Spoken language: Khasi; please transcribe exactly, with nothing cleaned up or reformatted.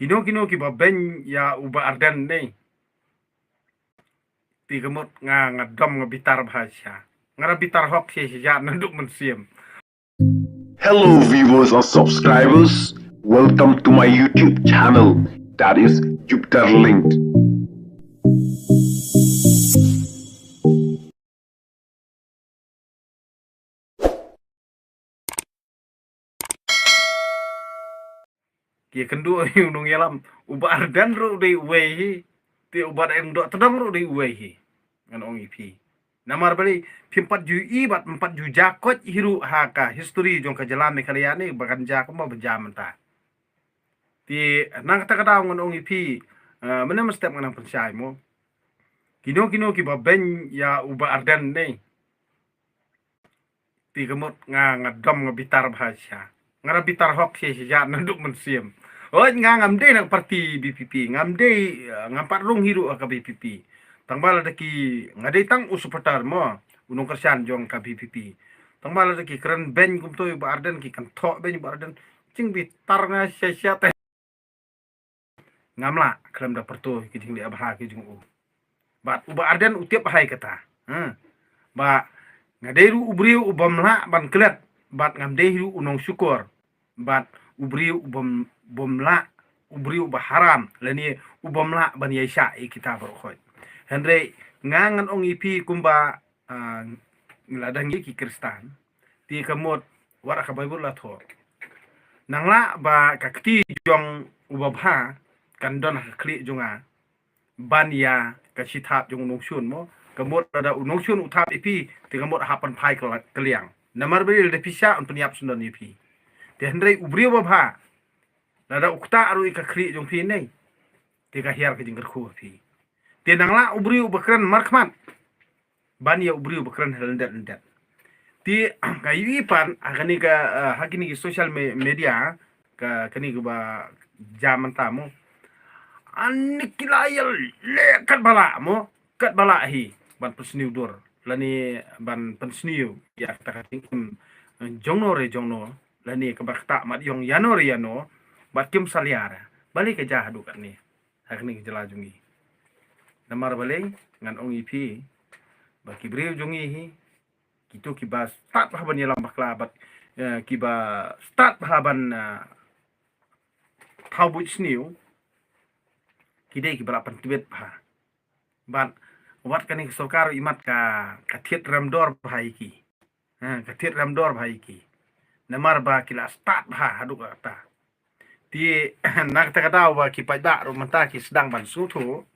Kino kino kiba beiñ ïa u Bah Ardent ne. Te ka mut nga nga dom nga bitar bha shisha. Nga la bitar hok shisha naduh mynsiem. Hello viewers and subscribers, welcome to my YouTube channel, that is Jupiter Linked. Ki kynduh hi u nongïalam, u Bah Ardent ruh dei uwei hi. Te u Bah Ardent Dohtdong ruh dei uwei hi. Ngan ong ïa phi. Namar balei phim pat ju i bad phim pat ju jakoit hi ruh ha ka history jong ka jylla Meghalaya ne ba kan ja kumba ba ja mynta. Te nangta ka daw ngan ong ïa phi, eh, mynne mynstep ngan nang pynshai mo. Kino kino kiba beiñ ïa u Bah Ardent ne. Te ka mut nga nga dom nga bitar bha shisha. Nga la bitar hok shisha naduh mynsiem. Oi nga ngam dei na ka party B P P, ngam dei, eh, ngam pat rung hi ruh ha ka B P P. Tang ba lada ki, nga dei tang u supporter mo, u nongkyrshan jong ka B P P. Tang ba lada ki kren beiñ kumto ïa u Bah Ardent, ki kynthoh beiñ ïa u Bah Ardent, jingbitar nga shisha te. Ngam lah khlem da pyrto ki jingleh bha ki jong u. Bad u Bah Ardent u tip bha ïa kata. Ha. Ba nga dei ruh u briew u bym lah ban klet. Bad ngam dei ruh u nongshukor. Bad u briew u bym, bym lah, u briew uba haram lane u bym lah ban ïaishah ïa kita baroh khoit. Hynrei nga ngan ong ïa phi kumba, ah, lada ngi ki Khristan, te ka mut wat ka Baibl la thoh. Nang lah ba ka kti jong u babha kan don ha ka khlieh jong nga ban ïa ka shithap jong u nongshun mo. Ka mut lada u nongshun u thap ïa phi, te ka mut hap pynphai ka la-, ka liang. Namar balei lada phi shah un pynïap syndon ïa phi. Te hynrei u briew babha lada u ktah ruh ïa ka khlieh jong phi ne. Te ka hiar ka jingkyrkhu ha phi. Te nang lah u briew uba kren markhmat ban ïa u briew uba kren ha lyndet lyndet. Te ka ïohi pat ha kane ka, eh, ha kine ki social me-, media, ka, kane kaba jam mynta mo. Ani ki la ïaleh katba lah mo, katba lah hi ban pynsniew dur lane ban pynsniew ïa kata ka jingim, eh, jongno re jongno lane kaba ktah mat ïong ïano re ïano bad kim salia. Balei ka jia haduh katne ha kane ka jylla jong ngi. Namar balei ngan ong ïa phi ba ki briew jong ngi hi, kito kiba stad bha ban ïalam bakla bad, eh, kiba stad bha ban, eh, thaw buit sniew, ki dei kiba la pyntbit bha. Bad wat kane ka sorkar i mat ka, ka thied rem dor bha ïa ki. Ha, ka thied rem dor bha ïa ki. Namar ba ki la stad bha haduh katta. Te na kata ka daw ba ki paidbah ruh mynta ki sdang ban sngewthuh.